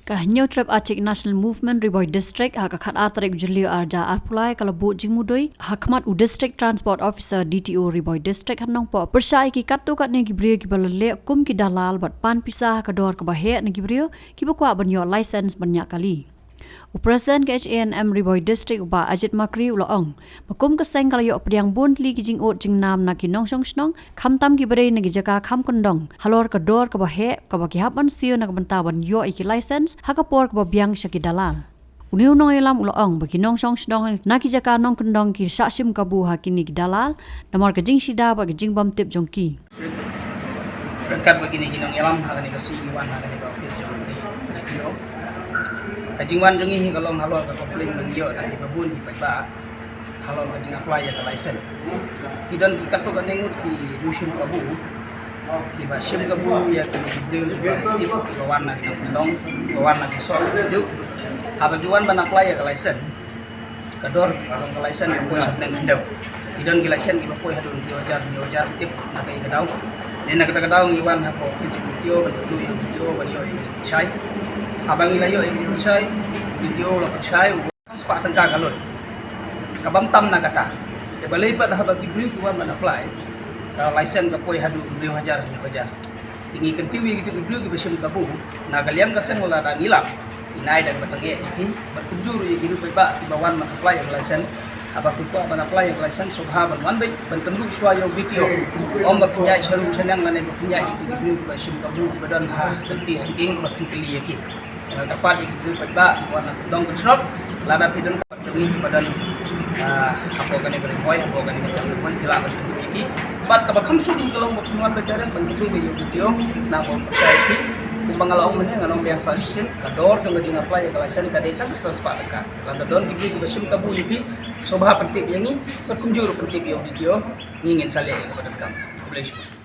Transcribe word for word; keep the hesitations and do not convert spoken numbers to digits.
Ka Hynñiewtrep Achik National Movement Ri Bhoi District ha ka khatar tarik u Jylliew arhajar arphew lai ka la buh jingmudui ha khmat u District Transport Officer, D T O, Ri Bhoi District ha Nongpoh, pyrshah ïa ki katto katne ki briew kiba la leh kum ki dalal bad pan pisa ha ka dor kaba heh na ki briew kiba kwah ban ïoh license ban ñiah kali. U President ka H A N M Ri Bhoi District, u Bah Ajit Makri, u la ong ba kum ka seng ka la ïoh pdiang bun tylli ki jingud jingnam na ki nongshong shnong, khamtam kiba dei na ki jaka kham kyndong, halor ka dor kaba heh kaba ki hap ban siew na ka bynta ban ïoh ïa ki license ha ka por kaba biang sha ki dalal. Une u nongïalam u la ong ba ki nongshong shnong na ki jaka nongkyndong ki shah shim kabu ha kine ki dalal namar ka jingshida bad ka jingbymtip jong ki. Ryngkat bad kine ki nongïalam, ha kane ka sngi ngi wan ha kane ka office jong D T O. Ka jingwan jong ngi hi ka long halor ka complaint ba ngi ïoh na ki babun ki paidbah halor ka jing apply ïa ka license. Ki don ki katto katne ngut ki riew shim kabu kiba shim kabu ïa kine ki briew kiba tip, kiba wan na ki nongkyndong, kiba wan na ki sor ki juh. Haba ki wan ban apply ïa ka license, ka dor jong ka license ka poi sha bneng khyndew. Ki don ki license kiba poi haduh hynriew hajar, hynñiew hajar, tip na kaei ka daw. Te na kata ka daw ngi wan ha ka office jong D T O ban ïoh, D T O ban ïoh ïa ka jingpynshai. Haba ngi la ïoh ïa ka jingpynshai, D T O la pynshai, u san spah tyngka ka lut. Kaba ym tam na kata, te balei pat haba ki briew ki wan ban apply, ka license ka poi haduh hynriew hajar, hynñiew hajar. Te ngi kyntiew ïa kito ki briew kiba shim kabu, na ka liang ka seng lada ngi lap, ngi ai da kaba tyngeh ïa ki, bad kumjuh ruh ïa ki briew paidbah kiba wan ban apply ïa ka license. Haba phi kwah ban apply ïa ka license, sngewbha ban wan beit ban kynduh shuwa ïa u D T O. Ym ba phin ïaid sha rum sha neng lane ba phin ïaid ïa kito ki briew kiba shim kabu kiba don ha ka lynti syngkien ba phin kylli ïa ki. Nga kyrpad ïa ki briew paidbah kiba wan na kyndong kynshnong, lada phi don ka jong ngi kiba don, ah, hapoh kane ka ri Bhoi, hapoh kane ka jylla Bhoi, ki lah ban kynduh ïa ki. Bad kaba kham suk ïa ki ka long ba phin wan beit direct ban kynduh ïa u D T O, na ka bynta ïa ki. Kumba nga la ong mynne, ngan ong biang sa shisien, ka dor jong ka jing apply ïa ka license ka dei tang san spah tyngka. Lada don ki briew kiba shim kabu ïa phi, sngewbha pyntip ïa ngi, bad kumjuh ruh pyntip ïa u D T O, ngi ngin sa leh ïa kaba donkam. Khublei shibun.